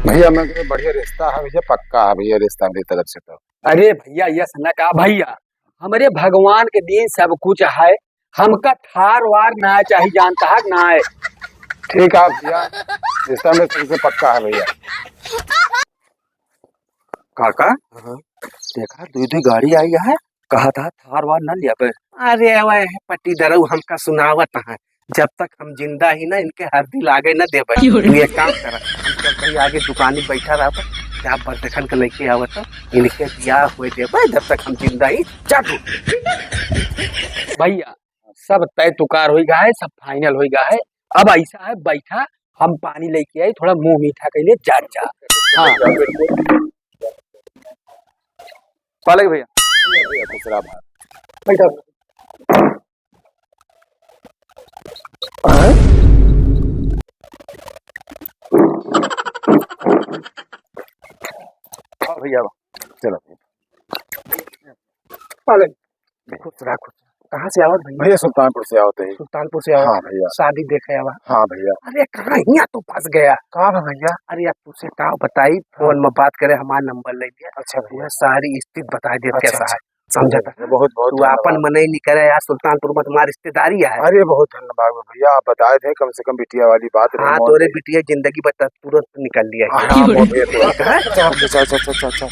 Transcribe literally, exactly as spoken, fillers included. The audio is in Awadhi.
भइया, मैं कहे, बढ़िया रिश्ता है भइया, पक्का है भइया रिश्ता मेरी तरफ से तो। अरे भइया, यस न का भइया, हमरे भगवान के दिन सब कुछ है, हमका थार वार ना चाही, जानता है ना है। ठीक है भइया, रिश्ता में तुमसे पक्का है भइया। काका, हाँ। देखा, दुइ दुइ गाड़ी आई है, कहा था थार वार न लिया बे। अरे वह पट्टीदरऊ हमका सुनावत है, जब तक हम जिंदा ही ना इनके हरदी लागे न देबे। क्यों रे? तू एक काम कर, हम चल कहीं आगे दुकानी बैठा रहा, क्या बरदेखन के लेके आवत, इनके बियाह होए देबे जब तक हम जिंदा ही। जा तू। भइया, सब तय तुकार होई गा है, सब final होई गा है। अब ऐसा है, बैठा, हम पानी लेके आई, थोड़ा मुंह मीठा कइले जा, जा। हाँ। पालेग भइया। भइया, भइया, खुश रहा भाई। बैठा। हाँ? हाँ भइया, चलो। पालेग। खुश रहा, खुश रहा। कहाँ से आवत भइया? भइया, सुल्तानपुर से आवत है। सुल्तानपुर से आवत? हाँ भइया। शादी देखे आवा? हाँ भइया। अरे, कहाँ हियाँ तू फंस गया? कहाँ बा भइया? अरे यार, तुझसे का बताई, फोन हाँ। में बात करे, हमार नंबर ले लिया। अच्छा भइया। वह सारी स्थिति बता देते अच्छा, साहब। अच्छा। समझा था? अरे, बहुत, बहुत तू धन्यवाद। आपन मनई नहीं करे यार, सुल्तानपुर में तुम्हारी रिश्तेदारी है। अरे, बहुत धन्यवाद भइया, आप बताए थे, कम से कम बिटिया वाली बात रही हाँ, मौत तोरे गई। बिटिया जिंदगी बता तुरंत निकल लिया। हाँ, हाँ, मौत गई तुरंत। अच्छा, अच्छा, अच्छा, अच्छा, अच्छा।